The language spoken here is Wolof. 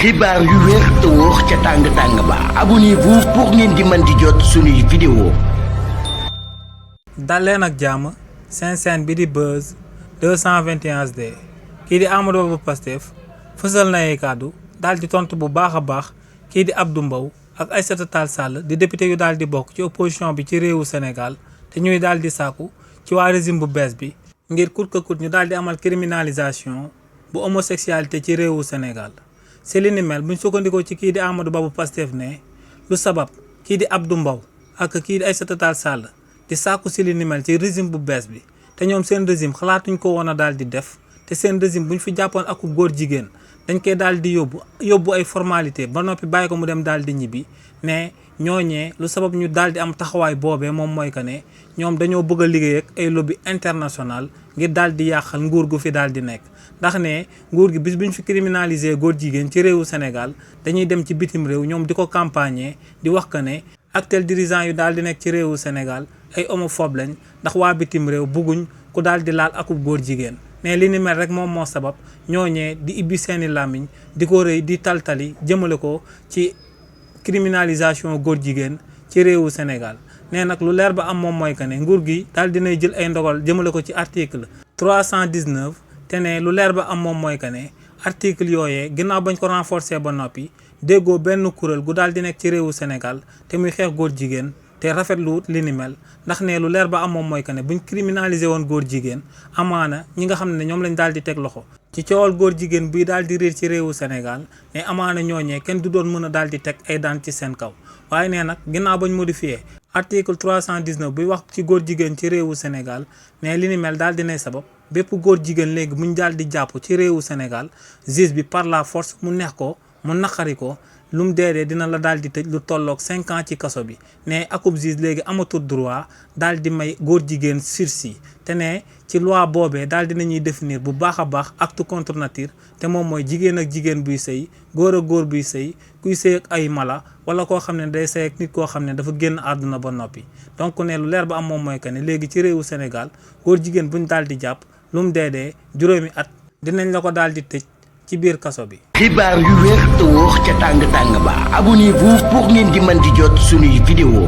xibaar yu wér te wóor ca tàng-tàng ba abonnez-vous pour ngeen di mën di jot suñuy vidéo. dal leen ak jàmm seen chaîne bi di Buzz 221 HD kii di Amadou Ba bu Pastef fësal na ay kàddu daal di tontu bu baax a baax kii di Abdou Mbow ak Aïssata Tall Sall di député yu daal di bokk ci opposition bi ci réewu Sénégal te ñuy daal di sàkku ci waa régime bu bees bi ngir kut ka kut ñu daal di amal criminalisation bu homosexualité ci réewu Sénégal. si li ni mel buñ sukkandikoo ci kii di Amadou Ba bu Pastef ne lu sabab kii di Abdou Mbow ak kii di Aïssata Tall Sall di sàkku si li ni mel ci régime bu bees bi te ñoom seen régime xalaatuñ ko woon a daal di def te seen régime buñ fi jàppoon ak góor jigéen dañ koy daal di yóbbu ay formalité ba noppi bàyyi ko mu dem daal di ñibbi ne ñooñee lu sabab ñu daal di am taxawaay boobee moom mooy que ne ñoom dañoo bëgg a liggéey ak ay lobby international ngir daal di yàqal nguur gu fi daal di nekk. ndax ne nguur gi bis bu ñu fi criminaliser góor jigéen ci réewu Sénégal dañuy dem ci bitim réew ñoom di ko campagner di wax que ne actuel dirigeant yu daal di nekk ci réewu Sénégal ay homophobe lañ ndax waa bitim réew bugguñ ku daal di laal akub góor jigéen. mais li ni mel rek moom moo sabab ñooñee di ibbi seeni làmmiñ di ko rëy di taltali jëmale ko ci criminalisation góor jigéen ci réewu Sénégal nee nag lu leer ba am moom mooy que ne nguur gi daal dinay jël ay ndogal jëmale ko ci article 319 te ne lu leer ba am moom mooy que ne article yooyee ginnaaw bañ ko renforcer ba noppi déggoo benn kuréel gu daal di nekk ci réewu Sénégal te muy xeex góor jigéen te rafetlu li ni mel ndax ne lu leer ba am moom mooy que ne buñ criminaliser woon góor jigéen amaana ñi nga xam ne ñoom lañ daal di teg loxo ci coowal góor jigéen buy daal di riir ci réewu Sénégal ne amaana ñooñee kenn du doon mën a daal di teg ay daan ci seen kaw waaye nee nag ginnaaw bañ modifié article 319 buy wax ci góor jigéen ci réewu Sénégal ne li ni mel daal dinay sabab bépp góor jigéen léegi muñ daal di jàpp ci réewu Sénégal juge bi par la force mu neex ko mu naqari ko lu mu dee dina la daal di tëj lu tolloog 5 ans ci kaso bi ne akub juge léegi amatul droit daal di may góor jigéen sursis te ne ci loi boobee daal di nañuy définir bu baax a baax acte contre nature te moom mooy jigéen ak jigéen buy sëy góor ak góor buy sëy kuy sëy ak ay mala wala koo xam ne day sëy ak nit koo xam ne dafa génn àdduna ba noppi donc ne lu leer ba am moom mooy que ne léegi ci réewu Sénégal góor jigéen buñ daal di jàpp lu mu dee juróomi at dinañ la ko daal di tëj ci biir kaso bi. xibaar yu wér te wóor ca tàng-tàng ba abonnez-vous pour ngeen di mën di jot suñuy vidéo.